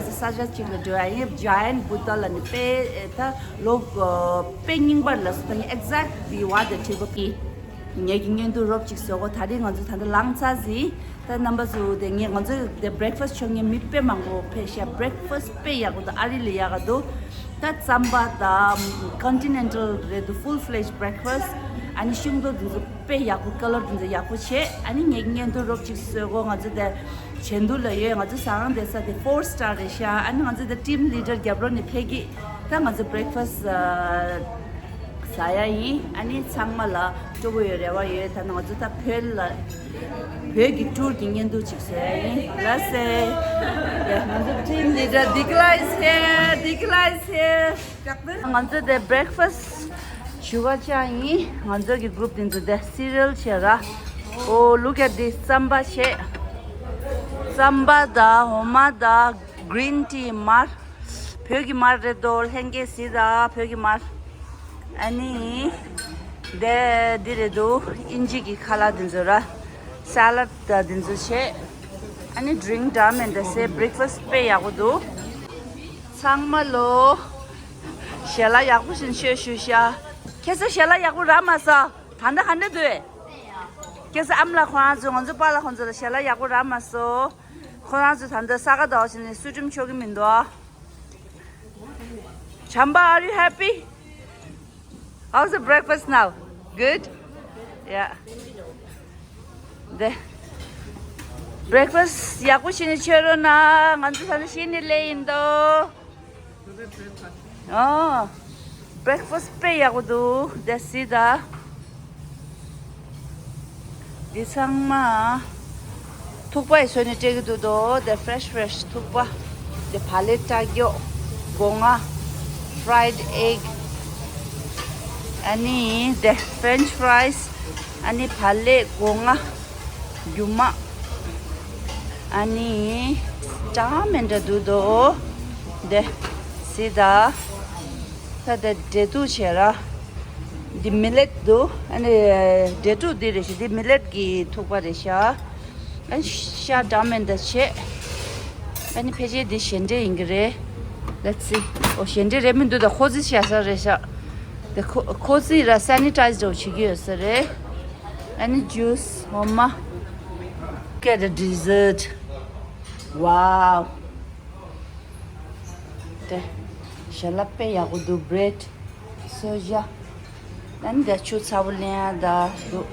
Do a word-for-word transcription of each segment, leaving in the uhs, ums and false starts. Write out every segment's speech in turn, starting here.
ས་ཆ་གཅིག་ལ་འགྲོ་ཡ་ཡིན། Giant Buddha ལ་ནི་དཔེ་ད་ལོ་དཔེ་རྙིང་པར་ལ་སོ་ད་ཡིན། Exactly what the table is. ངེད་ཀྱི་བརྙན་ཐུང་རོབ་ཅིག་བཟོ་གོ། ད་རེས་ང་ཚོ་ད་ལྟ་ལངས་ཚར་ཟིན། ད་རྣམ་པ་ཚོ་དེ་ངས་ང་ཚོ་དེ་breakfast་མཆོད་མཁན་མི་དཔེ་མང་པོ་ཕེབས་ཤག Breakfast་དཔེ་ཡག་པོ་དང་ཨ་རི་ལ་ཡག་ག་འདུག་ད་རྩམ་པ་དང་continental་རེད་འདུག full fledged breakfast། ཨ་ནི་ཤིང་ཏོག་འདི་ཚོ་དཔེ་ཡག་པོ་colour་འདི་ཚོ་ཡག་པོ་བྱས། ཨ་ནི་ངས་བརྙན་ཐུང་རོབ་ཅིག་བཟོས་གོ། ང་ཚོ་དེ་ཆེན་དུ་ལ་ཡོད། ང་ཚོ་ཟ་ཁང་བསྡད་ས་དེ་four star་རེད་ཤག་ཨ་ནི་ང་ཚོ་དེ་team leader་རྒྱབ་རོགས་ནས་ཕེབས་ཀྱི། ད་ང་ཚོ་breakfast་ཟ་ཡ་ཡིན། ཨ་ནི་ཚང་མ་ལ་སྤྲོ་པོ་ཡོད་རེ་བ་ཡོད། ད་ང་ཚོ་ད་བོད་ལ་བོད་ཀྱི་tour་གྱི་བརྙན་ཐུང་ཅིག་བཟོ་ཡ་ཡིན། ལགས་སེ། ཡ་ང་ཚོ་team leader་དིག་ལ་is here། དིག་ལ་is here། ང་ཚོ་དེ་breakfast་ཞུ་བ་ཅག་ཡིན། ང་ཚོ་གི་group་དེ་ཚོ་དེ་cereal་བྱས་ར། Oh, look at this. རྩམ་པ་བྱས། རྩམ་པ་དང་འོ་མ་དང་green tea་མར། བོད་ཀྱི་མར་རེད་དོ། ལྷན་རྒྱས་གཟིགས་དང་། བོད་ཀྱི་མར། ཨ་ནི་དེ་འདི་རེད་འདུག་ཨིན་ཇི་གི་ཁ་ལག་འདི་ཚོ་ར། salad་དང་འདི་ཚོ་བྱས། ཨ་ནི་drink་འདྲ་མིན་འདྲ་བྱས། Breakfast་དཔེ་ཡག་པོ་འདུག་ཚང་མ་ལོ། ཞལ་ལག་ཡག་པོ་ཞིག་མཆོད་ཞུ་ཤག་ཁྱེད་ཚོ་ཞལ་ལག་ཡག་པོ་རག་མ་སོང་། ད་ལྟ་ག་འདྲ་འདུག་ཁྱེད་ཚོ་ཨ་མ་ལགས་ཁོ་རང་ཚོ་ང་ཚོ་པཱ་ལགས་ཁོང་ཚོ་ལ་ཞལ་ལག་ཡག་པོ་རག་མ་སོང་། ཁོ་རང་ཚོ་ད་ལྟ་ས་ག་ཟླ་བ་ཕྱི་ནས་སུ་ཁྲིམས་ཆོག་གི་མི་འདུག་བྱམས་པ། Are you happy? How's the breakfast now? Good? Yeah. དེ་breakfast་ཡག་པོ་བྱས་ནས་མཆོད་རོགས་གནང་། ང་ཚོ་ད་ནི་གཞི་ནས་སླེབས་ཡིན་དོ། ཨོ། Breakfast་དཔེ་ཡག་པོ་འདུག་དེ་གཟིགས་དང་། འདི་ཚང་མ་ཐུག་པ་ཡི་བཟོས་ནས་སྤྲད་ཀྱི་འདུག་དོ། དེ་fresh fresh་ཐུག་པ། དེ་བག་ལེབ་ལྟ་སྐྱོ། སྒོ་ང་། fried egg། ཨ་ནི་དེ་french fries། ཨ་ནི་བག་ལེབ། སྒོ་ང་། རྒྱུ་མ། ཨ་ནི་འདྲ་མི་འདྲ་འདུག་དོ། དེ་གཟིགས་དང་། ད་དེ་འབྲས་ཐུག་བྱས་ར། འདི་millet་འདུག་ཨ་ནི་འབྲས་ཐུག་འདི་རེད་ཤག་འདི་millet་གི་ཐུག་པ་རེད་ཤག་ཨ་ནི་ཤ་འདྲ་མི་འདྲ་བྱས། ཨ་ནི་ཕལ་ཆེར་འདི་ཞལ་འབྲས་ཡིན་གྱི་རེད། Let's see. ཨོ་ཞལ་འབྲས་རེད་མི་འདུག་ད་ཁོ་ཚོས་བྱས་ས་རེད་ཤག་དེ་ཁོ་ཁོ་ཚོས་ར་sanitize་འདྲ་བོ་བྱེད་ཀྱི་ཡོད་ས་རེད། ཨ་ནི་juice། འོ་མ། Get a dessert. Wow. དེ་ཞལ་ལག་དཔེ་ཡག་པོ་འདུག bread། གསོལ་ཇ། ཨ་ནི་དེ་ཆུ་ཚ་པོ་ལེན་ཡ་ད་འདུག་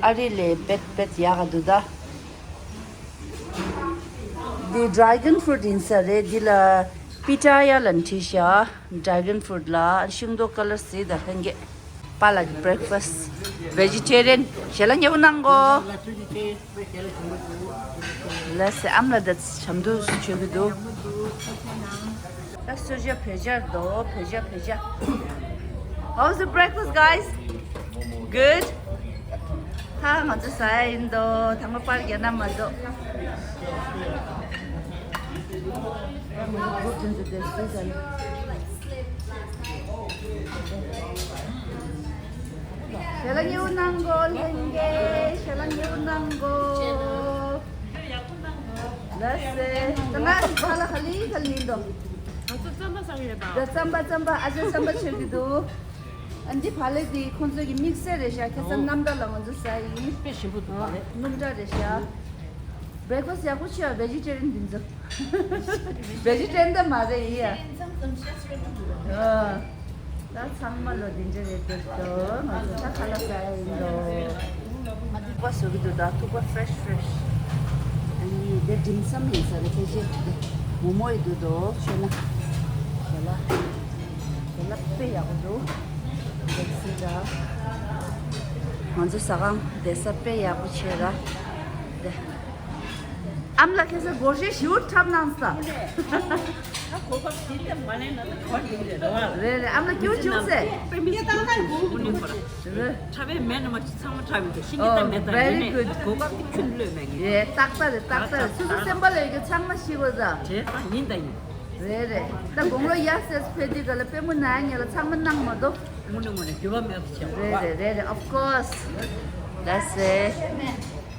ཨ་རི་ལས་དཔེ་དཔེ་ཡག་ག་འདུག་ད། འདི་dragon fruit་ཡིན་ས་རེད། འདི་ལ་pitaya་ལབ་བྲིས་ཤག dragon fruit་ལ་ཤིང་ཏོག་colour་གཟིགས་དང་། ལྷན་རྒྱས། པཱ་ལགས་ཀྱི་breakfast vegetarian། ཞལ་ལག་མཉེས་པོ་གནང་གོ། ལགས་སེ། ཨ་མ་ལགས་དེ་བྱམས་སྡོད་མཆོད་ཀྱི་འདུག་ད་གསོལ་ཇ་བོད་ཇ་འདུག་བོད་ཇ་བོད་ཇ། How's the breakfast, guys? Good? ད་ང་ཚོ་ཟ་ཡ་ཡིན་དོ། དང་པོ་པར་རྒྱག་ན་མ་འདུག་ཞལ་ལག་མཉེས་པོ་གནང་གོ། ལྷན་རྒྱས་ཞལ་ལག་མཉེས་པོ་གནང་གོ། ལགས་སེ། ད་ང་ཁ་ལག་ག་ལེ་ག་ལེ་ཡིན་དོ། ང་ཚོ་རྩམ་པ་ཟ་གི་ཡོད་ད། རྩམ་པ་རྩམ་པ། ཨ་ཅག་རྩམ་པ་མཆོད་ཀྱི་འདུག་ཨ་འདི་བག་ལེབ་འདི་ཁོང་ཚོ་གི་དམིགས་བསལ་རེད་ཤག་ཁ་སང་གནམ་ཐང་ལ་ང་ཚོ་ཟ་ཡིན། དཔེ་ཞིམ་པོ་འདུག་བག་ལེབ། སྣུམ་འདྲ་རེད་ཤག breakfast་ཡག་པོ་བྱས་པ། vegetarian་འདི་ཚོ། vegetarian་ད་མ་རེད་ཡ། ཨ། ད་ཚང་མ་ལོ་འདི་འདྲ་རེད་འདུག་དོ། ང་ཚོ་ད་ཁ་ལག་ཟ་ཡ་ཡིན་དོ། ཐུག་པ་བཟོ་གི་འདུག་ད་ཐུག་པ་fresh fresh། ཨ་ནི་དེ་dim sum་ཡིན་ས་རེད། ཕལ་ཆེར་དེ་མོག་མོག་ཡིན་འདུག་དོ། མཆོད་ན་ཞལ་ལག་ཞལ་ལག་དཔེ་ཡག་པོ་འདུག་འདུག་སེ་ད། ང་ཚོ་ཟ་ཁང་བསྡད་ས་དཔེ་ཡག་པོ་བྱས་ར། དེ། ཨ་མ་ལགས་ཁ་སང་སྒོར་གཞས་ཞེ་པོ་འཁྲབ་གནང་སོང་། ད་གོ་སྐབས་དེ་ལྟ་མ་ལེན་ན་ད་ག་བ་ཡིན་རེད་རེད་བ། རེད་རེད། ཨ་མ་ལགས་སྐྱིད་པོ་བྱུང་ཟེར། དཔེ་མི་སྣང་ད་གོ་གོ་ནི་མ་རེད། རེད། འཁྲབ་པའི་མེད་ན་མ་ཅིག་ཚང་མ་འཁྲབ་ཡོད་དོ། ཤིང་གི་ད་མེད་ད་ཡོད་ནས་གོ་སྐབས་དེ་ཁྱོན་ནས་བློས་མེད་ངེས། རེད། ཏག་ཏག་རེད། ཏག་ཏག་རེད། སོ་སོ་སེམས་པ་ལ་ཡོད་རྒྱུ་ཚང་མ་ཤེས་དགོས་ད། བྱས་ད་ཡིན་ད་ཡིན། རེད་རེད། ད་དགུང་ལོ་ཡར་སེ་ཕེབས་དུས་ག་ལ་པུས་མོ་ན་ཡ་ངེས་ལ་ཚང་མ་གནང་མ་གཏོགས། དངོས་གནས་དངོས་གནས་འགྱུར་བ་མེད་པ་བྱས་པ། རེད་རེད་རེད་རེད། Of course. That's it.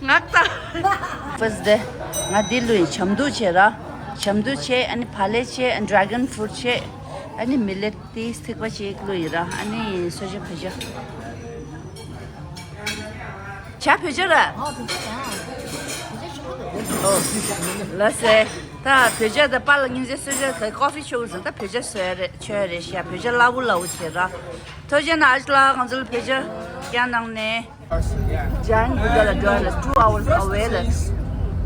ངག་ད། First day. ང་འདི་ལོའི་བྱམས་སྡོད་བྱས་ར། ཇ་མདུད་བྱས། ཨ་ནི་བག་ལེབ་བྱས། ཨ་ནི་ཌེ་གོན་ཕུ་རུཊ་བྱས། ཨ་ནི་མི་ལེཊ་ཏི་ཐིགས་པ་ཅིག་བླུགས་ཡིན་ར། ཨ་ནི་གསོལ་ཇ་བོད་ཇ། ཇ་བོད་ཇ་ར། ཨོ། ལགས་སེ། ད་བོད་ཇ་དང་པཱ་ལགས་སྙིང་རྗེ། གསོལ་ཇ་དང་ཀོ་ཕི་མཆོད་ཀྱི་ཟེར། ད་བོད་ཇ་གསོལ་རེད། མཆོད་རེད་ཤག་བོད་ཇ་སླ་པོ་སླ་པོ་བྱས་ར། ཐུགས་རྗེ་གནང་། ཨ་ཅག་ལགས་ང་ཚོ་ལ་བོད་ཇ་བཀྱག་གནང་ནས། Jain Buddha Dwar is two hours away. Let's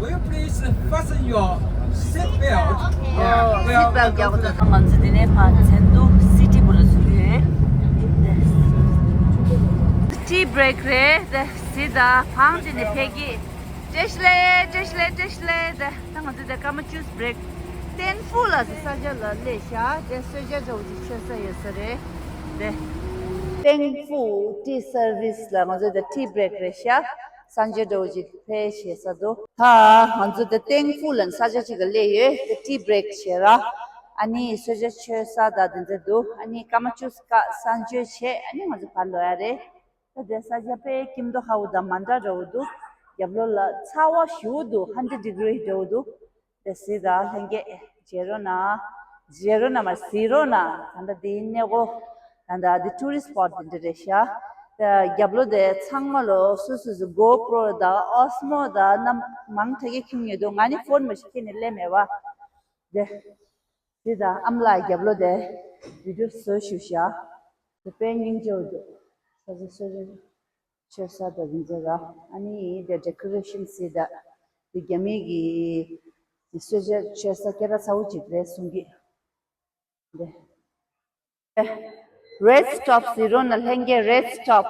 Will you please fasten your seat belt? Oh, seat belt རྒྱག་དགོས་འདུག་ང་ཚོ་འདི་ནས་ཕར་ཚན་དུ་སི་ཊི་བུ་ལ་ཚུད་ཡོད། ཊི་བྷི་རེག་རེད། དེ་གཟིགས་དང་། བང་ཅིག་ནས་ཕེབས་ཀྱི། བཀྲ་ཤིས་བདེ་ལེགས། བཀྲ་ཤིས་བདེ་ལེགས། བཀྲ་ཤིས་བདེ་ལེགས། དེ་ད་ང་ཚོ་དེ་སྐར་མ་བཅུ་བྷི་རེག་ཏེན་ཧྥུ་ལ་ས་ཆ་ལ་སླེབས་ཤག་དེ་གསོལ་ཇ་འདྲ་བོ་ཅིག་མཆོད་ས་ཡོད་ས་རེད། དེ་ཏེན་ཧྥུ་ཊི་སར་བིས་ལ་ང་ཚོ་དེ་ཊི་བྷི་རེག་རེད་ཤག་གསོལ་ཇ་འདྲ་བོ་ཅིག་ཕེབས་བྱེད་ས་འདུག་ད་ང་ཚོ་དེ་ཏེན་ཧྥུ་ལ་ས་ཆ་ཅིག་ལ་སླེབས་ཡོད། དེ་ཊི་བྷི་རེག་བྱེད་ར། ཨ་ནི་གསོལ་ཇ་མཆོད་ས་དང་དེ་འདྲ་འདུག་ཨ་ནི་སྐར་མ་བཅུ་ཁ་གསོལ་ཇ་བྱས། ཨ་ནི་ང་ཚོ་ཕར་ལོག་ཡ་རེད། ད་དེ་ས་ཆ་དཔེ་ཀིམ་དོ་ཧའོ་དང་མ་འདྲ་འདྲ་བོ་འདུག་རྒྱབ་ལོགས་ལ་ཚ་བ་ཞེ་པོ་འདུག་ཧན་ཌེ་རེཌ་ཌི་གྷི་རི་འདྲ་བོ་འདུག་དེ་གཟིགས་དང་། ལྷན་རྒྱས་མཇལ་རོགས་གནང་། མཇལ་རོགས་གནང་མ་གཟིགས་རོགས་གནང་། ད་ལྟ་འདིའི་གནས་སྐོར་ད་ལྟ་འདི་ཊུ་རི་སི་ཊི་སི་པོ་ཊི་འདི་འདྲ་རེད་ཤག་དེ་རྒྱབ་ལོགས་དེ་ཚང་མ་ལོ་སོ་སོ་སོ་གོ་པྲོ་དང་ཨོ་སི་མོ་དང་རྣམ་མང་དྲགས་ཀྱིས་ཁྱེར་ཡོད་འདུག་ང་ནི་ཕོན་མ་ཞིག་ཁྱེར་ནས་སླེབས་མེད་པ། དེ་གཟིགས་དང་། ཨ་མ་ལགས་རྒྱབ་ལོགས་དེ་བི་ཌི་ཡོ་བཟོ་བཞིན་ཤག་དེ་དཔེ་སྙིང་རྗེ་པོ་འདུག་ས་ཆ་སོ་སོ་མཆོད་ས་དང་འདི་ཚོ་ར། ཨ་ནི་དེ་ཌེ་ཀོ་རེ་ཤན་གཟིགས་དང་། དེ་རྒྱ་མི་གི་གསོལ་ཇ་མཆོད་ས་སྐད་གྲགས་ཚ་པོ་ཅིག་རེད་གསུང་གི། དེ་རེཌ་སི་ཊོབ་གཟིགས་རོགས་གནང་། ལྷན་རྒྱས་རེཌ་སི་ཊོབ།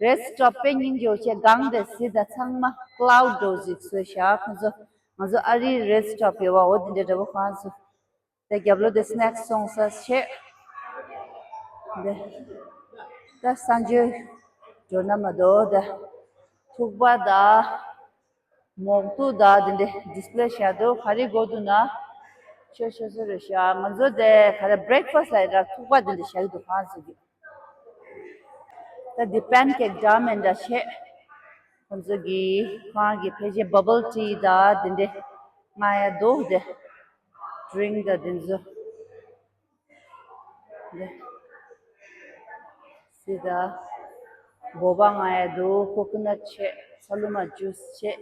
རེཌ་སི་ཊོབ་དཔེ་སྙིང་རྗེ་པོ་བྱས། སྒང་དེ་གཟིགས་དང་། ཚང་མ་ཀ་ལའུ་ཌི་འདྲ་བོ་ཅིག་བཟོས་ཤག་ཁོང་ཚོ་ང་ཚོ་ཨ་རིའི་རེཌ་སི་ཊོབ་ཡོད་པ། འོ་དེ་འདྲ་འདྲ་པོ་ཁོང་ཚོ། དེ་རྒྱབ་ལོགས་དེ་སི་ནེག་སི་བཙོང་ས་བྱས། དེ་ད་གསོལ་ཇ་འགྲོ་ན་མ་གཏོགས་དེ་ཐུག་པ་དང་མོག་ཐུག་དང་དེ་འདྲ་ཌི་སི་པི་ལེ་བཞག་འདུག་ག་རེ་དགོས་འདུག་ན་ཆོས་ཆོས་ཚོ་རེད་ཤག་ང་ཚོ་དེ་ག་རེ་བྷི་རེག་ཕ་སི་ལ་ཡིན་ན་ཐུག་པ་དེ་འདྲ་བཞག་གི་འདུག་ཁོང་ཚོ་གི། ད་འདི་པན་ཀེག་འདྲ་མི་འདྲ་བྱས། ཁོང་ཚོ་གི་ཁོང་གི་ཕལ་ཆེར་བ་བལ་ཊི་དང་དེ་འདྲ་མངགས་ཡ་འདུག་དེ་ཌི་རིང་དང་དེ་ཚོ། དེ་གཟིགས་དང་། བོ་བ་མངགས་ཡ་འདུག་ཀོ་ཀོ་ནཊ་བྱས། ས་ལུ་མ་ཇུས་བྱས།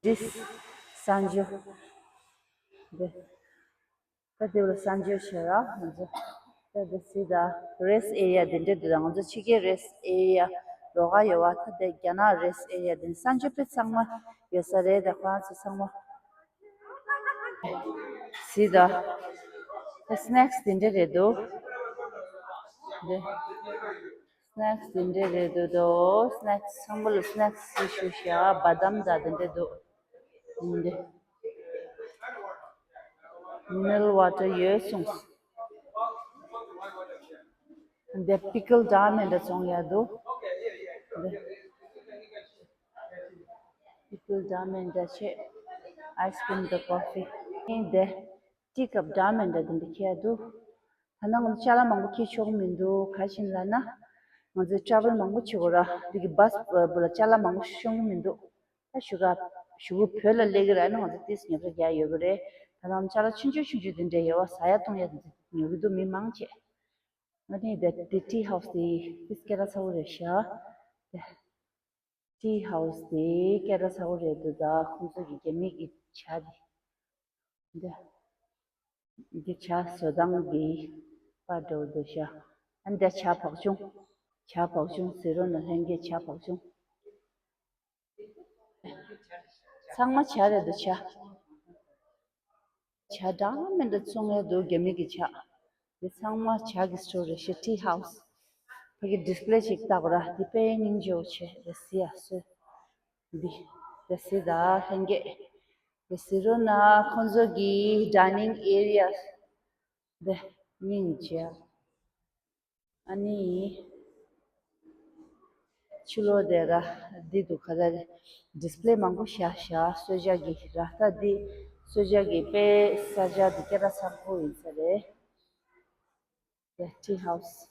ཌི་སི་གསོལ་ཇ། དེ་ད་དེ་བ་ལ་གསོལ་ཇ་བྱས་ར་ང་ཚོ། ད་དེ་གཟིགས་དང་། རེ་སི་ཊི་ཨེ་རི་ཡ་དེ་འདྲ་འདུག་ད་ང་ཚོ་ཕྱི་རྒྱལ་རེ་སི་ཊི་ཨེ་རི་ཡ་ལོགས་ཀ་ཡོད་པ། ད་དེ་རྒྱ་ནག་རེ་སི་ཊི་ཨེ་རི་ཡ་དེ་གསོལ་ཇ་དཔེ་ཚང་མ་ཡོད་ས་རེད། ད་ཁོ་རང་ཚོ་ཚང་མ་གཟིགས་དང་། ད་སི་ནེག་སི་དེ་འདྲ་རེད་འདུག་དེ་སི་ནེག་སི་དེ་འདྲ་རེད་འདུག་དོ། སི་ནེག་སི་ཚང་མ་ལ་སི་ནེག་སི་ཞུ་ཞུ་ཤག་བ་དམ་དང་དེ་འདྲ་འདུག་འདི་མི་ནི་རལ་ཝ་ཊར་ཡོད་གསུངས། འདི་པི་ཀལ་འདྲ་མི་འདྲ་བཙོང་ཡ་འདུག་འདི་པི་ཀལ་འདྲ་མི་འདྲ་བྱས། ཨའི་སི་ཀྲིམ་དང་ཀོ་ཕི། འདི་ཊི་ཀབ་འདྲ་མི་འདྲ་འདི་འདྲ་འཁྱེར་ཡ་འདུག་ད་ནང་ང་ཚོ་ཅ་ལག་མང་པོ་འཁྱེར་ཆོག་གི་མི་འདུག་ག་རེ་བྱས་ནས་ལབ་ན། ང་ཚོས་ཊེ་རེ་ཝལ་མང་པོ་བྱེད་དགོས་ར། འདི་གི་བྷ་སི་བུ་ལ་ཅ་ལག་མང་པོ་ཤོང་གི་མི་འདུག་ད་གཞུག་ག་གཞུག་གུ་བོད་ལ་སླེབས་ཀྱི་རེད། ཨ་ནི་ང་ཚོ་ཏོག་ཙམ་ཉོ་ཆ་རྒྱག་ཡོད་ཀྱི་རེད། ད་ནང་ཅ་ལག་ཆུང་ཆུང་ཆུང་ཆུང་འདི་འདྲ་ཡོད་པ། ཟ་ཡ་བཏུང་ཡ་འདི་ཉོ་གི་འདུག་མི་མང་ཆེ། ང་ནི་འདི་འདི་ཊི་ཧའུ་སི་འདི་ཏོག་ཙམ་སྐད་གྲགས་ཚ་པོ་རེད་ཤག་འདི་ཊི་ཧའུ་སི་འདི་སྐད་གྲགས་ཚ་པོ་རེད་འདུག་ད་ཁོང་ཚོ་གི་རྒྱ་མི་གི་ཇ་འདི། འདི་འདི་ཇ་བཟོ་སྟངས་འདི་པར་འདྲ་པོ་འདུག་ཤག་ཨ་འདི་ཇ་བག་ཆུང་། ཇ་བག་ཆུང་གཟིགས་རོགས་གནང་། ལྷན་རྒྱས་ཇ་བག་ཆུང་། ཚང་མ་ཇ་རེད་འདུག་ཇ། ཇ་འདྲ་མི་འདྲ་བཙོང་ཡ་འདུག་རྒྱ་མི་གི་ཇ། འདི་ཚང་མ་ཇ་གི་སི་ཊོར་རེད་ཤག་ཊི་ཧའུ་སི། ཕ་གི་ཌི་སི་པི་ལེ་ཞིག་བཏགས་པ་ར། འདི་དཔེ་སྙིང་རྗེ་པོ་བྱས། འདི་གཟིགས་ཡ་སོ། འདི་འདི་གཟིགས་དང་། ལྷན་རྒྱས་འདི་གཟིགས་རོགས་གནང་། ཁོང་ཚོ་གི་ཌའི་ནིང་ཨེ་རི་ཡ་འདི་སྙིང་རྗེ། ཨ་ནི་ཕྱི་ལོགས་དེ་ར་འདི་འདུག་ག་རེ་ཌི་སི་པི་ལེ་མང་པོ་བཞག་བཞག་གསོལ་ཇ་གི་ར། ད་འདི་གསོལ་ཇ་གི་དཔེ་ས་ཆ་འདི་སྐད་གྲགས་ཚ་པོ་ཡིན་ས་རེད། ཡ་ཊི་ཧའུ་སི།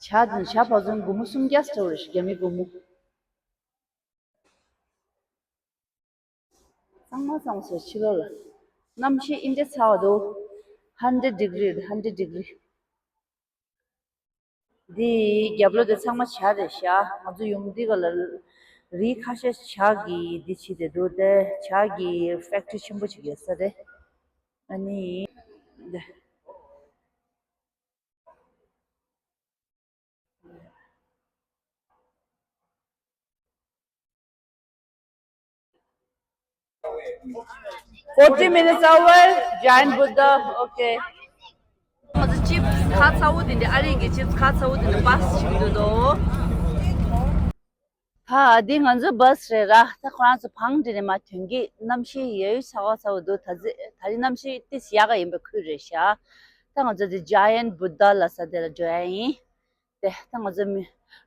ཇ་འདི་ཇ་བག་ཟོན་སྒོར་མོ་སུམ་བརྒྱ་སྤྲད་པ་རེད་ཤག་རྒྱ་མི་སྒོར་མོ། གཙང་མ་གཙང་མ་བཟོས། ཕྱི་ལོགས་ལ་ གནམ་གཤིས་ཨིན་དེ་ཚ་བ་འདུག་ཧན་ཌེ་ཌི་གྷི་རི་རེད། ཧན་ཌེ་ཌི་གྷི་རི། འདི་རྒྱབ་ལོགས་དེ་ཚང་མ་བྱ་རེད་ཤག་ང་ཚོ་ཡོང་འདི་ག་ལ་རི་ཁ་ཤས་བྱ་གི་འདི་བྱེད་དེ་འདུག་དེ་བྱ་གི་ཕེག་ཊི་རི་ཆེན་པོ་ཅིག་ཡོད་ས་རེད། ཨ་ནི། འདི། Forty minutes over, Giant Buddha. Okay. ང་ཚོ་ཅིབ་སི་ཁ་ཚ་བོ་དེ་འདྲ། ཨ་རིའི་ཅིབ་སི་ཁ་ཚ་བོ་དེ་འདྲ་པ་སི་ཞིག་འདུག་དོ། ད་འདི་ང་ཚོའི་བ་སི་རེད་ར། ད་ཁོ་རང་ཚོ་བང་སྒྲིག་ནས་མར་ཐོན་གི། གནམ་གཤིས་ཡ་ཡུ་ཚ་བ་ཚ་བོ་འདུག་ད་ཚེ་ད་རིང་གནམ་གཤིས་ཏིས་ཡག་ག་ཡིན་པའི་ཁུལ་རེད་ཤག་ད་ང་ཚོ་འདི་Giant Buddha ལབ་ས་དེ་ལ་འགྲོ་ཡ་ཡིན། དེ་ད་ང་ཚོ་མི་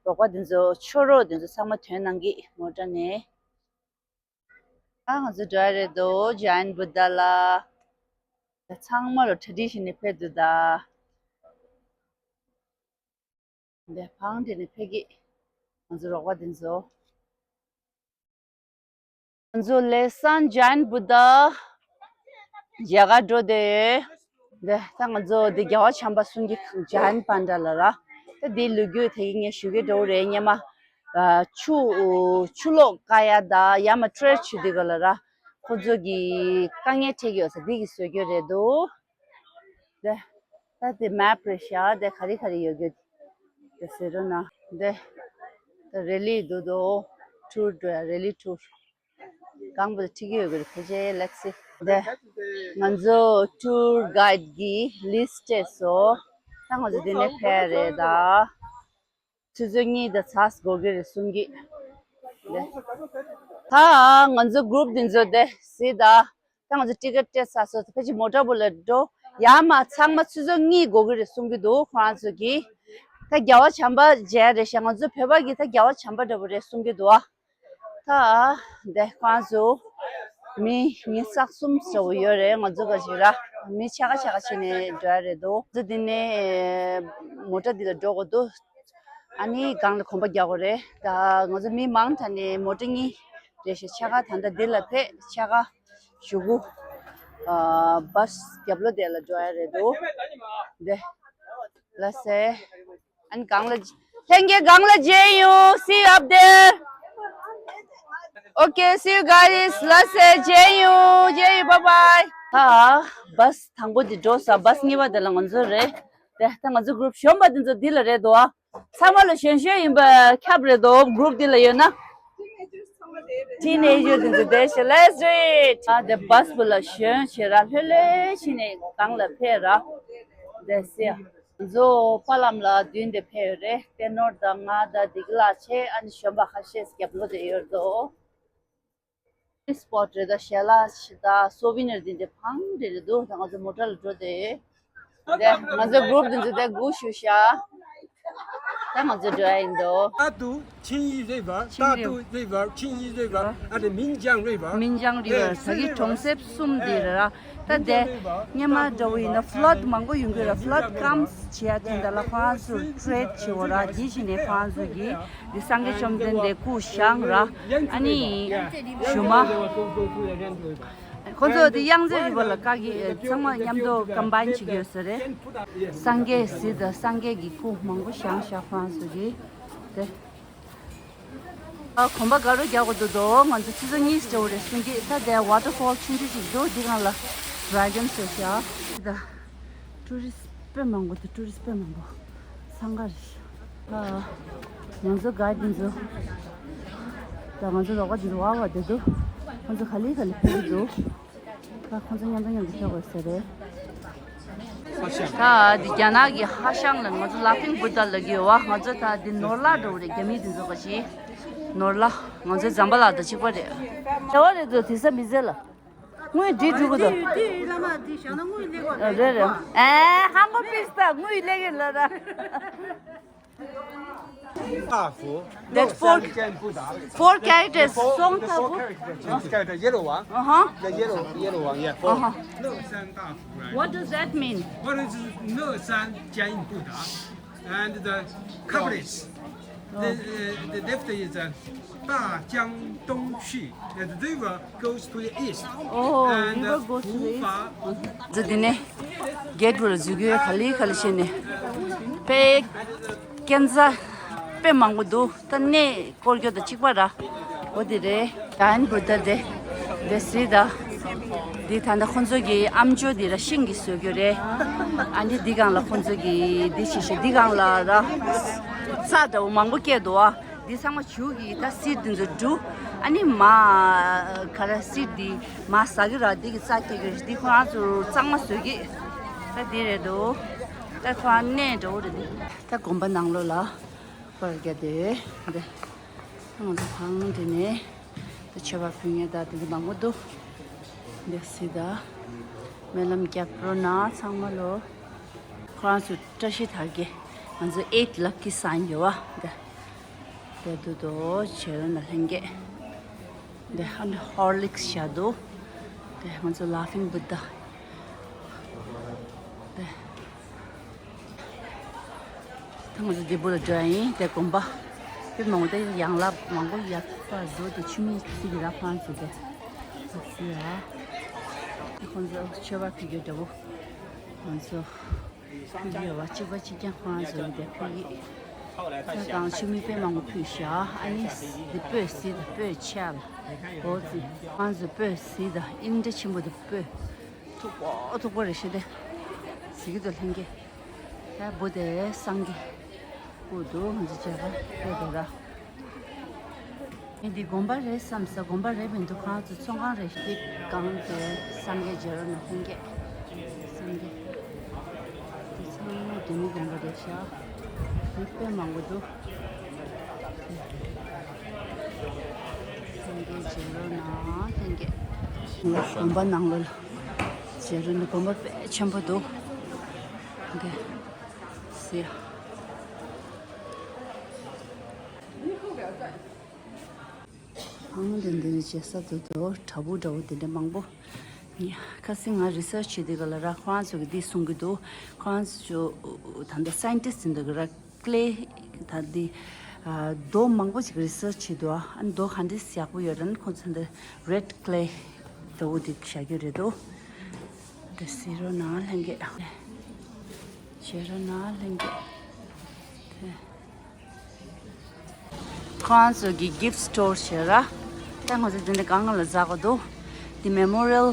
རོགས་པ་འདི་ཚོ་ཆོས་རོགས་འདི་ཚོ་ཚང་མ་ཐོན་གནང་གི་མོ་ཊ་ནས། ད་ང་ཚོ་འགྲོ་ཡ་རེད་དོ། Giant Buddha ལ། ད་ཚང་མ་ལོ་ཊེ་ཌི་ཤན་ནས་ཕེབས་འདུག་ད། འདི་བང་སྒྲིག་ནས་ཕེབས་ཀྱི། ང་ཚོ་རོགས་པ་འདི་ཚོ། ང་ཚོ་ལེ་སན་Giant Buddha མཇལ་ག་འགྲོ་བསྡད་ཡོད། འདི་ད་ང་ཚོ་འདི་རྒྱལ་བ་བྱམས་པ་གསུང་གི་Giant Panda ལ་ར། ད་འདི་ལོ་རྒྱུས་དེ་གི་ངས་ཞུ་གི་འགྲོ་གི་རེད། སྔོན་མ་ཨ་ཆུ་ཆུ་ལོག་བཀག་ཡ་ད་ཡ་མ་ཊི་རེ་ཊི་བྱེད་དུས་ག་ལ་ར། ཁོ་ཚོ་གི་དཀའ་ངལ་འཕྲད་ཀྱི་ཡོད་ས་འདི་གི་བཟོ་རྒྱུ་རེད་འདུག་དེ། ད་དེ་མེབ་རེད་ཤག་དེ་ག་རེ་ག་རེ་ཡོད་རྒྱུ་དེ་ཟེར་རོ་ན། དེ། ད་རེ་ལི་འདུག་དོ། ཊུར་འགྲོ་ཡ། རེ་ལི་ཊུར། གང་པོ་ཁྲིད་ཀྱི་ཡོད་རྒྱུ་རེད། ཕལ་ཆེར། Let's see. དེ། ང་ཚོ་ཊུར་གྷའིཌ་གི་ལིསི་སྤྲད་སོང་། ད་ང་ཚོ་དེ་ནས་ཕེབས་རེད་ད། ཆུ་ཚོད་གཉིས་དང་ཚ་ས་འགོར་གྱི་རེད་གསུང་གི། ད་ང་ཚོ་གུ་རུབ་འདི་ཚོ་དེ་གཟིགས་དང་། ད་ང་ཚོ་ཊི་ཀེ་ཊི་སྤྲད་ཚར་སོང་། ད་ཕལ་ཆེར་མོ་ཊ་བུ་ལ་འགྲོ་ཡ་མ་ཚང་མ་ཆུ་ཚོད་གཉིས་འགོར་གྱི་རེད་གསུང་གི་འདུག་ཁོ་རང་ཚོ་གིས། ད་རྒྱལ་བ་བྱམས་པ་མཇལ་རེད་ཤག་ང་ཚོ་བོད་པ་གིས་ད་རྒྱལ་བ་བྱམས་པ་འདྲ་པོ་རེད་གསུང་གི་འདུག་ཨ། ད་དེ་ཁོ་རང་ཚོ་མི་ཉི་ཤུ་རྩ་གསུམ་ཙམ་ཡོད་རེད། ང་ཚོ་ག་ཞིག་ར་མི་ཕྱེད་ཀ་ཕྱེད་ཀ་བྱས་ནས་འགྲོ་ཡ་རེད་འདུག་ང་ཚོ་འདི་ནས་མོ་ཊ་འདི་ལ་འགྲོ་དགོས་འདུག་ཨ་ནི་སྒང་ལ་གོམ་པ་རྒྱག་དགོས་རེད། ད་ང་ཚོ་མི་མང་དྲགས་ནས་མོ་ཊ་གཉིས་རེད་ཤག་ཕྱེད་ཀ་ད་ལྟ་འདི་ལ་ཕེབས། ཕྱེད་ཀ་གཞུག་གུ་ཨ་བ་སི་རྒྱབ་ལོགས་དེ་ལ་འགྲོ་ཡ་རེད་འདུག་དེ། ལགས་སེ། ཨ་ནི་སྒང་ལ། ལྷན་རྒྱས་སྒང་ལ་མཇལ་ཡོང་། See you up there. Okay, see you guys. ལགས་སེ། མཇལ་ཡོང་། མཇལ་ཡོང་། Bye bye. ད་བ་སི་དང་པོ་འདི་འགྲོ་ས། བ་སི་གཉིས་པ་དེ་ལ་ང་ཚོ་རེད། དེ་ད་ང་ཚོ་གུ་རུབ་གཞོན་པ་འདི་ཚོ་འདི་ལ་རེད་དོ། ཚང་མ་ལ་གཞོན་གཞོན་ཡིན་པ་ཁྱབ་རེད་དོ། གུ་རུབ་འདི་ལ་ཡོད་ན། ཊིན་ཨེ་ཇར་འདི་ཚོ་བསྡད་ཤག Let's do it. ཨ་དེ་བ་སི་བུ་ལ་གཞོན་བྱས་ར་ལྷོད་ལྷོད་བྱས་ནས་སྒང་ལ་ཕེབས་ར། དེ་སེ། ང་ཚོ་པ་ལམ་ལ་མདུན་དེ་ཕེབས་ཡོད་རེད། པད་ནོར་དང་ང་དང་བདེ་སྐྱིད་ལགས་བྱས། ཨ་ནི་གཞོན་པ་ཁ་ཤས་རྒྱབ་ལོགས་དེ་ཡོད་དོ། ཊུ་རི་སི་སི་པོ་ཊི་རེད། ད་ཞལ་ལག་ཞིག་དང་སོ་བི་ནེར་འདི་འདྲ་ཕང་འདྲ་རེད་འདུག་ད་ང་ཚོ་མོ་ཊ་ལ་འགྲོ་དེ། དེ་ང་ཚོ་གུ་རུབ་འདི་ཚོ་དེ་སྒུག་བཞུགས་ཤག་ད་ང་ཚོ་འགྲོ་ཡ་ཡིན་དོ། 大肚清义 River, 大肚 River, 清义 River, and 岷江 River. 岷江 River. ད་གི་གྲོང་གསེབ་གསུམ་འདི་རེད་ར། ད་དེ་སྔོན་མ་འདྲ་བོ་ཡིན་ན་ཕ་ལོཌ་མང་པོ་ཡོང་གི་ར། ཕ་ལོཌ་ཀམ་བྱེད་ཡ་དེ་འདྲ་ལ་ཁོ་རང་ཚོ་ཊི་རེཌ་བྱེད་འོ་ར། དེ་བཞིན་ནས་ཁོ་རང་ཚོ་གིས་འདི་སངས་རྒྱས་བཅོམ་ལྡན་འདས་སྐུ་བཞེངས་ར། ཨ་ནི་གཞུག་མ་ཁོ་ཚོ་དེ་གཡང་རྫེ་རི་བར་ལ་བཀག་གི་ཚང་མ་མཉམ་དུ་ཀམ་བཱའིན་བྱེད་ཀྱི་ཡོད་ས་རེད། སངས་རྒྱས་གཟིགས་དང་སངས་རྒྱས་ཀྱི་སྐུ་མང་པོ་བཞེངས་ཤག་ཁོ་རང་ཚོ་གིས་དེ། ཨ་གོམ་པ་དགའ་རབ་རྒྱག་དགོས་འདུག་དོ། ང་ཚོ་ཆུ་ཚོད་གཉིས་འགྲོ་རེད་གསུང་གི། ད་དེ་ཝ་ཊར་ཕོལ་ཆུང་ཆུང་ཞིག་འདུག་འདི་སྒང་ལ་ཌི་རེ་ག་ཤན་བཟོས་ཤག་ད་ཊུ་རི་སི་ཊི་དཔེ་མང་པོ་འདུག་ཊུ་རི་སི་ཊི་དཔེ་མང་པོ་འཚང་ཁ་རེད། ཨ་ང་ཚོ་གྷའིཌ་འདི་ཚོ་ད་ང་ཚོ་རོགས་པ་འདི་ཚོ་ཝ་ཝ་བསྡད་འདུག་ཁོང་ཚོ་ག་ལེ་ག་ལེ་ཕེབས་ཀྱི་འདུག་ད་ཁོང་ཚོ་མཉམ་དུ་མཉམ་དུ་ཕེབས་དགོས་ཟེར་རེད། ད་འདི་རྒྱ་ནག་གི་ཧ་ཤང་ལ་ང་ཚོ་ལ་ཕིང་བུ་དྷ་ལབ་ཀྱི་ཡོད་པ། ང་ཚོ་ད་འདི་ནོར་ལྷ་འགྲོ་གི་རེད། རྒྱ་མི་འདི་ཚོ་ག་ཅི་ནོར་ལྷ། ང་ཚོའི་ཛམ་བྷ་ལ་དང་གཅིག་པ་རེད། བྱ་བ་རེད་འདུག་དེང་སང་མི་ཚེ་ལ་དངུལ་འདི་འགྲོ་གི་འདུག་དེ་བླ་མ་འདི་བཞག་ན་དངུལ་སླེབས་པ་རེད། རེད་རེད། ཨེ་ཧང་གོ་པིས་ད་དངུལ་སླེབས་ཀྱི་ལ་ད། That four, four characters. Song the four characters. Yellow one. Uh-huh. The yellow, yellow one, yeah, four. Uh-huh. What does that mean? What is 乐山观音Buddha? And the couplets. The, uh, the left is uh, 大江东去, the river goes to the east. Oh, and river goes to the east. 这里呢，给出了这个卡里卡里些呢，被跟着被忙不读，但那过去的七八了，我的嘞，然不得的，这是的，你谈的工作给俺们就的了，新的所有的，俺的地方了工作给的，其实地方了的，啥都忙不给多啊。 འདི་ཚང་མ་བྱུག་གིས་ད་སིར་འདི་ཚོ་འབྲུ། ཨ་ནི་མ་ག་ར་སིར་འདི་མ་ཟ་གི་ར་འདི་གི་རྩ་སྐྱེ་གི་འདི་ཁོ་རང་ཚོ་གཙང་མ་བཟོས་གི་ད་འདི་རེད་འདུག་ད་ཁོ་རང་གནས་འགྲོ་རེད་འདི། ད་དགོན་པ་ནང་ལོགས་ལ་པར་རྒྱག་དེ་འདི་ང་ཚོ་ཁང་འདི་ནས་ད་མཆོད་པ་ཕུལ་མཁན་ད་འདི་འདི་མང་པོ་འདུག་འདི་སི་ད་སྨོན་ལམ་རྒྱབ་རོགས་གནང་ཚང་མ་ལོ། ཁོ་རང་ཚོ་བཀྲ་ཤིས་དར་རྒྱས། ང་ཚོ་eight lucky sign ཡོད་བ། འདི་འདི་དུ་དོ་བྱེ་རོ་ན་ལྷན་རྒྱས། འདི་ཧ་ནི་Horlicks བཞག་འདུག་འདི་ང་ཚོ་Laughing Buddha། འདི་ད་ང་ཚོ་འདི་བུ་ལ་འགྲོ་ཡ་ཡིན། འདི་དགོན་པ་དཔེ་མང་པོ་འདི་ཡང་ལ་མང་པོ་ཡག་པ་འདུག་འདི་ཆུ་མིག་ཅིག་ར་ཁོ་རང་ཚོ་འདི་ཟེར་ཡ། འདི་ཁོང་ཚོ་མཆོད་པ་ཕུལ་རྒྱུ་འདྲ་བོ། ང་ཚོ་ཕུལ་ཡོད་བ། གཅིག་པ་གཅིག་རྐྱང་ཁོ་རང་ཚོ་ཡིན་པའི་ཕུལ་ཡིག་ད་གང་ཆུ་མིག་དཔེ་མང་པོ་ཕུལ་ཤག་ཨ་ནི་འདི་སྤོས་སི་ད་སྤོས་ཆལ་འོ་ཙི་ཁོ་རང་ཚོ་སྤོས་སི་ད་ཨིན་འདྲ་ཆེན་པོ་འདི་སྤོས་མཐུག་པོ་མཐུག་པོ་རེད་ཤི་དེ་ཟི་གི་དུ་ལྷན་གྱི་ད་བུ་དེ་སངས་རྒྱས་སྐུ་འདུག་ང་ཚོ་མཇལ་ཁ་ཕེབས་འདུག་ར། ངས་འདི་དགོན་པ་རེད་བསམ་ས། དགོན་པ་རེད་མི་འདུག་ཁོ་རང་ཚོ་ཚོང་ཁང་རེད། ཤི་གང་དེ་སངས་རྒྱས་མཇལ་རོགས་གནང་། ལྷན་རྒྱས་སངས་རྒྱས་འདི་ཚང་མ་དེ་མི་དགོན་པ་རེད་ཤག་མི་དཔེ་མང་པོ་འདུག་སངས་རྒྱས་མཇལ་རོགས་གནང་། ལྷན་རྒྱས་དགོན་པ་ནང་ལོགས་ལ་མཇལ་རོགས་གནང་། དགོན་པ་དཔེ་ཆེན་པོ་འདུག་འདི་སི་ཡ། ཨང་དེ་འདི་ནི་བྱེད་ས་དེ་དུ་བྲག་ཕུག་འདྲ་བོ་དེ་འདྲ་མང་པོ། ཁ་སང་ང་རི་སར་ཆི་བྱེད་དུས་ག་ལ་ར་ཁོ་རང་ཚོ་གི་འདི་གསུང་གི་འདུག་ཁོ་རང་ཚོ་ད་ལྟ་སའིན་ཊིསི་ཡིན་འདུག་གི་ར། ཀླེ་ད་འདི་རྡོ་མང་པོ་ཞིག་རི་སར་ཆི་བྱེད་འདུག་ཨ་ནི་རྡོ་ག་འདྲ་ཡག་པོ་ཡོད་ར་ནི་ཁོ་ཚོ་འདི་རེད་ཀླེ་འདྲ་བོ་འདི་བཞག་རྒྱུ་རེད་འདུག་འདི་ཟེར་རོགས་གནང་། ལྷན་རྒྱས་བྱེད་རོགས་གནང་། ལྷན་རྒྱས་དེ། ཁོ་རང་ཚོ་གི་gift store བྱེད་ར། ད་ང་ཚོ་འདི་འདྲ་གང་ག་ལ་འཛག་གོ་འདུག་འདི་Memorial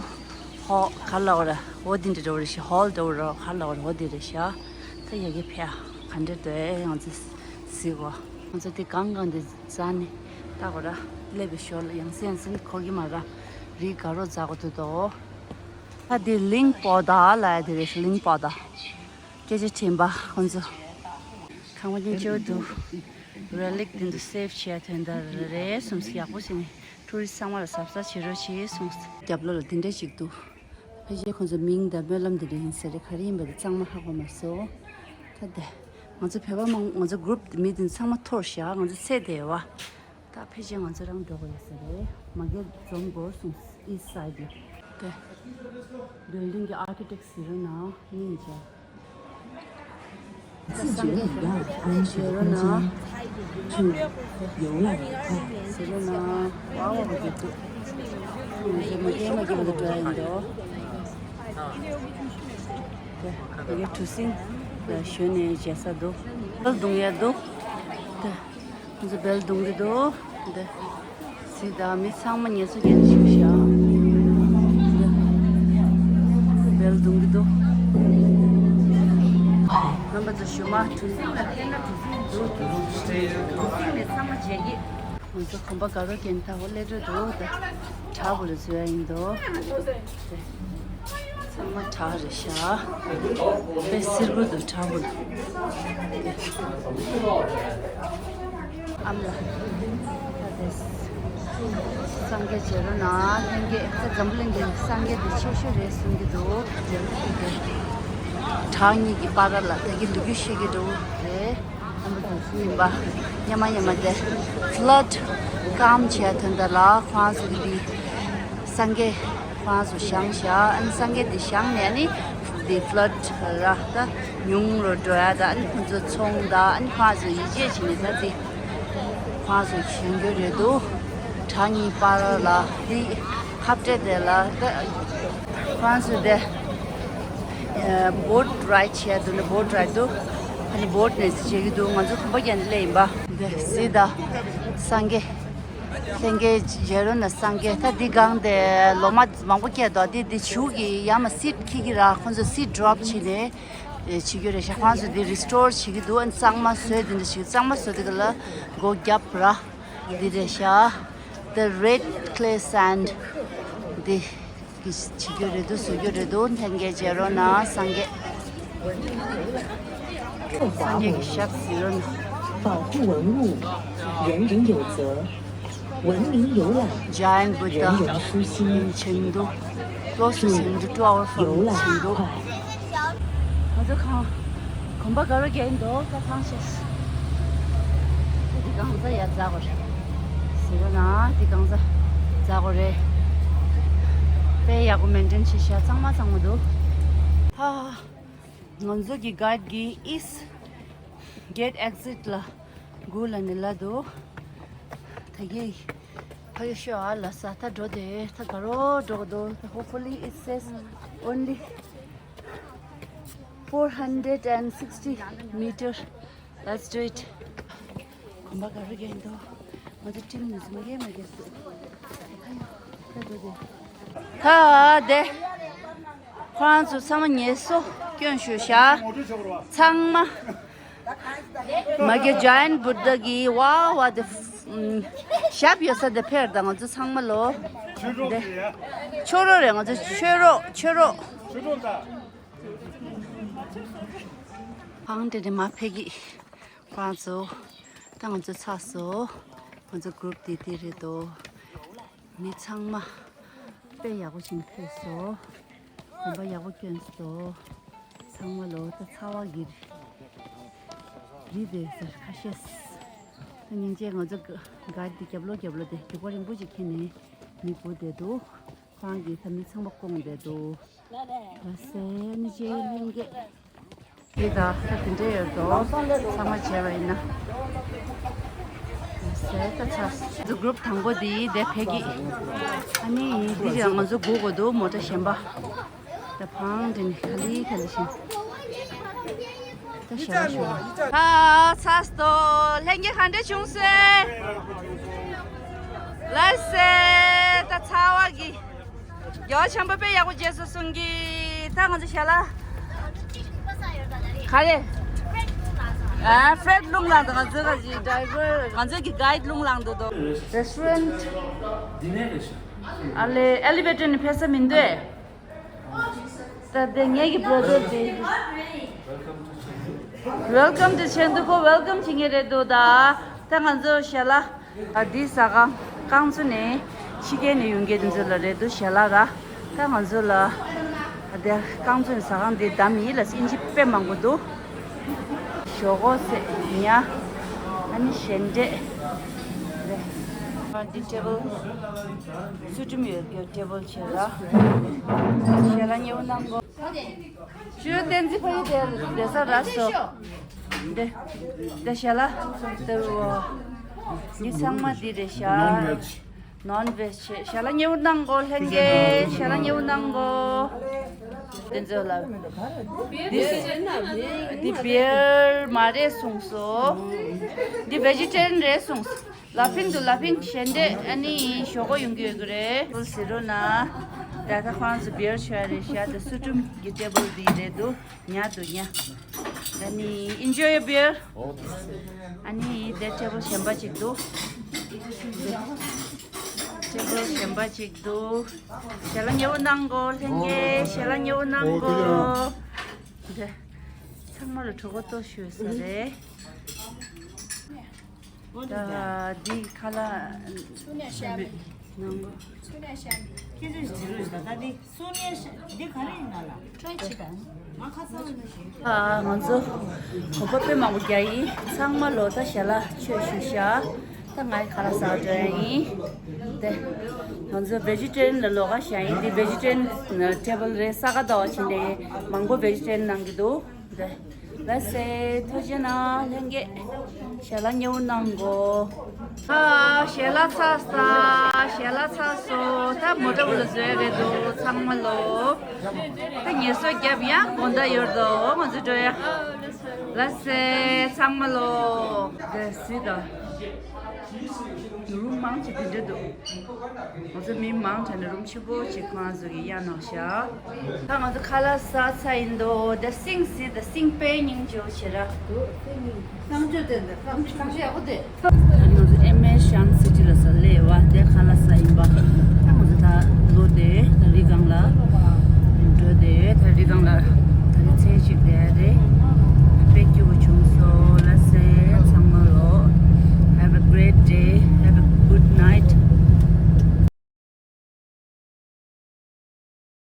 Hall ག་ལ་བ་ར། འོ་འདི་འདྲ་ར་བ་ར་ཤི། ཧོལ་འདྲ་བ་ར་ག་ལ་བ་ར། འོ་འདི་རེད་ཤག་ད་ཡ་གི་ཕེ་ག་འདྲ་འདུག་ཨེ་ང་ཚོ་གཟིགས་གོ་ང་ཚོ་འདི་གང་ག་འདི་འཛག་ནས་ལྟ་གོ་ར། སླེབས་པའི་ཞོར་ལ་ཡང་སེ་ཡང་སེ་འཁོར་གི་མ་ར། རི་ག་རོ་འཛག་གོ་འདུག་དོ། ད་འདི་གླིང་པོ་ཏ་ལ་ཡ་འདི་རེད་ཤག་གླིང་པོ་ཏ། སྐད་ཆ་དྲན་པ་ཁོང་ཚོ། ཁང་པ་ཉིན་བཅུ་འདུག་རེ་ལིག་དེ་འདུག་སེབ་བྱས་དོན་དག་རེད་གསུངས་སོང་། ཡག་པོ་བྱས་ནས་ཊུ་རི་སི་ཚང་མ་ལ་གཟབ་གཟབ་བྱེད་རོགས་བྱེད་གསུངས་སོང་། རྒྱབ་ལོགས་ལ་དེ་འདྲ་ཞིག་འདུག་ཕལ་ཆེར་ཁོང་ཚོ་མིང་དང་སྨོན་ལམ་དེ་འདྲ་ཡིན་ས་རེད། ག་རེ་ཡིན་པ་དེ་གཙང་མ་ཧ་གོ་མ་སོང་། ད་དེ་ང་ཚོ་བོད་པ་མང་ང་ཚོ་གུ་རུབ་མི་དེ་ཚང་མ་འཐོར་བཞག་ང་ཚོ་ཚེ་དེ་བ། ད་ཕལ་ཆེར་ང་ཚོ་རང་འགྲོ་དགོས་ཡོད་ས་རེད། མ་གིར་འཛོམས་དགོས་གསུངས། ཨིསཊ་སའིཌ་ལ། དེ། བིལ་ཌིང་གི་ཨར་ཀི་ཊེག་ཟེར་རོགས་གནང་། སྙིང་རྗེ། ཟེར་རོགས་གནང་། ཟེར་རོགས་གནང་། ཝ་ཝ་གི་འདུག་ང་ཚོ་མ་གིར་མ་གིར་བ་དེ་འགྲོ་ཡ་ཡིན་དོ། དེ། དེ་གའི་གྲུ་གཟིངས་ལ་ཞོན་ནས་མཇལ་ས་འདུག་ཨ་རྡུང་ཡ་འདུག་དེ། ཁོང་ཚོ་བེལ་རྡུང་གི་འདུག་འདི། སི་ད་མི་ཚང་མ་ངལ་གསོ་རྒྱག་ནས་བཞུགས་ཤག་འདི། བེལ་རྡུང་གི་འདུག་རྣམ་པ་ཚོ་ཞུ་མ་གྲུ་གཟིངས་ལ་བལྟས་ན་གྲུ་གཟིངས་འདུག་གྲུ་གཟིངས་ནས་ཚང་མ་མཇལ་གི་ང་ཚོ་གོམ་པ་དགའ་རོགས་རྒན་ཐ་བོ་སླེབས་འགྲོ་འདུག་ད་བྲག་ཕུག་ལ་འཛུལ་ཡ་ཡིན་འདུག་ཚང་མ་བྲག་རེད་ཤག་དཔེ་སེར་པོ་འདུག་བྲག་ཕུག་ལ། ཨ་མ་ལགས། ད་དེ་སངས་རྒྱས་མཇལ་རོགས་གནང་། ལྷན་རྒྱས་ད་འཛམ་བུ་གླིང་འདིར་སངས་རྒྱས་འདི་ཆེ་ཤོས་རེད་གསུང་གི་འདུག་བྲག་གཉིས་ཀྱི་བར་ལ་ད་གིན་ལོ་རྒྱུས་བཤད་ཀྱི་འདུག་རེད། རྣམ་པ་ཚོ་ཡིན་པ། སྔོན་མ་སྔོན་མ་དེ་flood calm བྱས་དོན་དག་ལ་ཁོང་ཚོ་གི་འདི་སངས་རྒྱས་ཁོང་ཚོ་བཞེངས་ཤག་ཨ་ནི་སངས་རྒྱས་འདི་བཞེངས་ནས་ཨ་ནི་འདི་flood ར་ད་ཉུང་རུ་འགྲོ་ཡ་ད་ཨ་ནི་ཁོང་ཚོ་ཚོང་ད་ཨ་ནི་ཁོང་ཚོ་ཡིད་ཆེས་བྱས་ནས་ད་འདི་ ཁོང་ཚོ་བཞུགས་རྒྱུ་རེད་འདུག་བྲག་གཉིས་བར་ལ་འདི་ཁ་བྲལ་དེ་ལ་ད་ཁོང་ཚོ་དེ་བོཊ་རའིཌ་བྱས་འདུག་ནི་བོཊ་རའིཌ་འདུག་ཨ་ནི་བོཊ་ནས་བྱེད་ཀྱི་འདུག་ང་ཚོ་གོམ་པ་རྒྱག་ནས་སླེབས་ཡིན་པ། འདི་གཟིགས་དང་། སངས་རྒྱས། ལྷན་རྒྱས་མཇལ་རོགས་གནང་། སངས་རྒྱས། ད་འདི་སྒང་དེ་ལོ་མ་མང་པོ་སྐྱེས་འདུག་འདི་འདི་གཞུག་གི་ཡ་མ་སིཊ་འཁྱེར་གྱི་ར། ཁོང་ཚོ་སིཊ་ཌོབ་བྱས་ནས་བྱེད་རྒྱུ་རེད་ཤག་ཁོང་ཚོ་འདི་རི་སི་ཊོར་བྱེད་ཀྱི་འདུག་ཨ་ནི་གཙང་མ་བཟོས་དེ་འདྲ་ཞིག་གཙང་མ་བཟོས་དེ་ག་ལ་སྒོ་བརྒྱབ་ར། འདི་རེད་ཤག The red clay sand འདི་གི་བྱེད་རྒྱུ་རེད་འདུག་བཟོ་རྒྱུ་རེད་འདུག་ལྷན་རྒྱས་མཇལ་རོགས་གནང་། སངས་རྒྱས། སངས་རྒྱས་ཀྱི་ཞབས་ཟིན་རོགས་གནང་། 保护文物，人人有责。文明游览，Giant Buddha 人人舒心。 in Chengdu, close to Chengdu, two hour from Chengdu. ང་ཚོ་གང་གོམ་པ་ག་རེ་རྒྱག་གིན་འདུག་ད་ཐང་ཆད། འདི་གང་ས་ཡར་འཛེག་དགོས་རེད། ཟེར་བ་ན་འདི་གང་ས་འཛེག་དགོས་རེད། དཔེ་ཡག་པོ་མེན་ཊེན་བྱས་ཤག་གཙང་མ་གཙང་མ་འདུག་ཧ། ང་ཚོ་གི་གའིཌ་གིས་ཨིསཊ་གེཊ་ཨེག་ཛིཊ་ལ་སྒུག་ལབ་ནས་ལབ་འདུག་ད་གི་ཕ་གི་ཤོག་ཨ་ལ་ས་ད་འགྲོ་དེ་ད་ག་རོ་འགྲོ་གི་འདུག་ད་hopefully it says only four hundred and sixty meter. Let's do it. གོམ་པ་ག་རེ་རྒྱག་གིན་འདུག་ང་ཚོ་ཊིམ་ནས་མ་རྒྱག་མ་རྒྱག་སུ། ད་འགྲོ་དེ། ད་དེ། ཁོ་རང་ཚོ་ཚང་མ་ངལ་གསོ་སྐྱོན་ཞུ་ཤག་ཚང་མ། མ་གི་ཇ་ཡན་བུདྡྷ་གི་ཝ་ཝ་དེ་ཞབས་ཡོད་ས་དེ་ཕེབས་དང་ང་ཚོ་ཚང་མ་ལོ། དེ། ཆོས་རོགས་རེད། ང་ཚོ་ཆོས་རོགས་ཆོས་རོགས། ཕང་དེ་དེ་མ་ཕེབས་ཀི། ཁོ་རང་ཚོ། ད་ང་ཚོ་ཚར་སོང་། ང་ཚོ་གུ་རུབ་དེ་དེ་རེད་དོ། མི་ཚང་མ་དཔེ་ཡག་པོ་ཞིག་ཕེབས་སོང་། གོམ་པ་ཡག་པོ་བསྐྱོན་སོང་། ཚང་མ་ལོ་ད་ཚ་བ་གི་རི་དེ་ཟེར་ཁ་ཤས། ད་སྙིང་རྗེ། ང་ཚོ་ག་ག་དེ་རྒྱབ་ལོགས་རྒྱབ་ལོགས་དེ་རྒྱུག་པ་རིང་པོ་ཞིག་ཁྱེར་ནས་མི་སྒུག་བསྡད་འདུག་ཁོ་རང་གིས་ད་མི་ཚང་མ་སྐོང་བསྡད་འདུག་ལ་སེ་ནི་ཅེ་ལྷན་རྒྱས། དེ་ད་ད་དེ་འདྲས་ཡོད་དོ། ཚང་མ་བྱས་པ་ཡིན་ན། ཟེར་ད་ཚར། ང་ཚོ་གུ་རུབ་དང་པོ་དེ་དེ་ཕེབས་ཀི། ཨ་ནི་འདི་རེད། ང་ཚོ་སྒུག་དགོས་འདུག་མོ་ཊ་གཞན་པ། ད་ཕང་དེ་ནི་ག་ལེ་ག་ལེ་བཞིན། ད་ཞལ་ལག་ཞུ། ད་ཚར་སོང་། ལྷན་རྒྱས་ག་འདྲས་བྱུང་སོང་། ལ་སེ་ད་ཚ་བ་གི། རྒྱལ་བ་ཆེན་པོ་དཔེ་ཡག་པོ་མཇལ་སོང་གསུང་གི། ད་ང་ཚོ་ཞལ་ལག་ག་རེ། ཨ་ཧྥེད་ལུང་ལ་ང་ཚོ་ག་ཅིག་ཌ་རའི་ཝར་ང་ཚོ་གི་གའིཌ་ལུང་ལ་འདུག་དོ། རེ་སི་ཊོ་རན་ཊི། ཨ་ལེ་ཨེ་ལི་ཝེ་ཊར་ནས་ཕེབས་ས་མི་འདུག་ད་དེ་ངེད་ཀྱི་བྷར་དར་དེ། Welcome to Chengdu. ཁོ་welcome བྱེད་མཁན་རེད་འདུག་ད་ད་ང་ཚོ་ཞལ་ལག་ཨ་འདི་ཟ་ཁང་རྐང་ཚོ་ནས་ཕྱི་རྒྱལ་ནས་ཡོང་མཁན་དེ་ཚོ་ལ་རེད་འདུག་ཞལ་ལག་ར། ད་ང་ཚོ་ལ་ཨ་འདི་རྐང་ཚོ་ནས་ཟ་ཁང་འདི་བདམས་ཡིན་ལ་ཨིན་ཇི་དཔེ་མང་པོ་འདུག་ཞོག་ཁོག་ཟས་ཉ། ཨ་ནི་ཞལ་འབྲས། རེད། ཨ་འདི་ཊེ་བལ། ཚུལ་ཁྲིམས་ཡོད་རྒྱུ་ཊེ་བལ་བྱས་ལ། ཞལ་ལག་མཉེས་པོ་གནང་གོ་ཞུ་བསྟན་འཛིན་ཕ་ཡུལ་དེ་རེད་ས་ར་སོ། འདི་འདི་ཞལ་ལག་དེ་རུ། འདི་ཚང་མ་འདི་རེད་ཤག་ནོན་ཝེཇ། ཞལ་ལག་མཉེས་པོ་གནང་གོ་ལྷན་རྒྱས། ཞལ་ལག་མཉེས་པོ་གནང་གོ་དེ་ཚོ་ལ། འདི་འདི་བི་ཡར་མ་རེད་གསུངས་སོ། འདི་ཝེ་ཇི་ཊེ་རི་ཡན་རེད་གསུངས། ལ་ཕིང་དུ་ལ་ཕིང་ཞལ་འབྲས་ཨ་ནི་ཞོག་ཁོག་ཡོང་གི་ཡོད་ཀྱི་རེད། ཟེར་རོ་ན། ད་ལྟ་ཁོང་ཚོ་བི་ཡར་མཆོད་ཡ་རེད་ཤག་ད་ཚུལ་ཁྲིམས་ཀྱི་ཊེ་བལ་འདི་རེད་འདུག་ཉ་འདུག་ཉ། ཨ་ནི་enjoy your beer. ཨ་ནི་དེ་ཊེ་བལ་གཞན་པ་ཅིག་འདུག་ཊེ་བལ་གཞན་པ་ཅིག་འདུག་ཞལ་ལག་མཉེས་པོ་གནང་གོ་ལྷན་རྒྱས། ཞལ་ལག་མཉེས་པོ་གནང་གོ་དེ་ཚང་མ་ལ་གྲོད་ཁོག་ལྟོགས་ཤོས་ས་རེད། ད་འདི་ཁ་ལག་ནང་གོ་ཁྱེད་ཚོས་འདི་རུ་ད་ལྟ་འདི་སུ་ནས་འདི་ག་རེ་ཡིན་ན་ལ། ཁྲོད་ཕྱི་དང་། ང་ཁ་སང་ནས་ཞིག་ཨ་ང་ཚོ་གོམ་པ་དཔེ་མང་པོ་རྒྱག་ཡིན། ཚང་མ་ལོ་ད་ཞལ་ལག་མཆོད་ཞུ་ཤག་ད་ང་ཁ་ལག་ཟ་འགྲོ་ཡ་ཡིན། དེ་ང་ཚོ་ཝེ་ཇི་ཊེ་རི་ཡན་ལ་ལོགས་ཀ་བཞག་ཡིན། འདི་ཝེ་ཇི་ཊེ་རི་ཡན་ཊེ་བལ་རེད། ས་ག་ཟླ་བ་ཕྱིན་ནས་མང་པོ་ཝེ་ཇི་ཊེ་རི་ཡན་གནང་གི་འདུག་དེ་ ལགས་སེ། ཐུགས་རྗེ་གནང་། ལྷན་རྒྱས་ཞལ་ལག་མཉེས་པོ་གནང་གོ། ཨ། ཞལ་ལག་ཚར་ས། ཞལ་ལག་ཚར་སོང་། ད་མོ་ཊ་བུ་ལ་བཟོས་རེད་འདུག་ཚང་མ་ལོ། ད་ངལ་གསོ་རྒྱབ་ཡ་དགོང་དག་ཡོད་དོ། ང་ཚོ་འགྲོ་ཡ། ལགས་སེ། ཚང་མ་ལོ། དེ་སུས་ད། རུམ་མང་ཆེ་དེ་འདྲ་འདུག་ང་ཚོ་མི་མང་དྲགས་ནས་རུམ་ཆེན་པོ་ཅིག་ཁོང་ཚོ་གི་གཡར་གནང་ཤག་ད་ང་ཚོ་ཁ་ལག་ཟ་ཚར་ཡིན་དོ། ད་སིང་སི་ད་སིང་པའི་སྙིང་རྗེ་ཆེ་ར། གསང་སྤྱོད་དེ་འདི་གསང་སྤྱོད་གསང་སྤྱོད་ཡག་པོ་དེ། ད་ང་ཚོ་ཨེམ་ཨེ་ཤམ་སི་ཊི་ལ་ས་སླེབས་པ་དེ་ཁ་ལག་ཟ་ཡིན་པ། ད་ང་ཚོ་ད་ལོ་དེ་ད་རི་སྒང་ལ་འགྲོ་དེ། ད་རི་སྒང་ལ།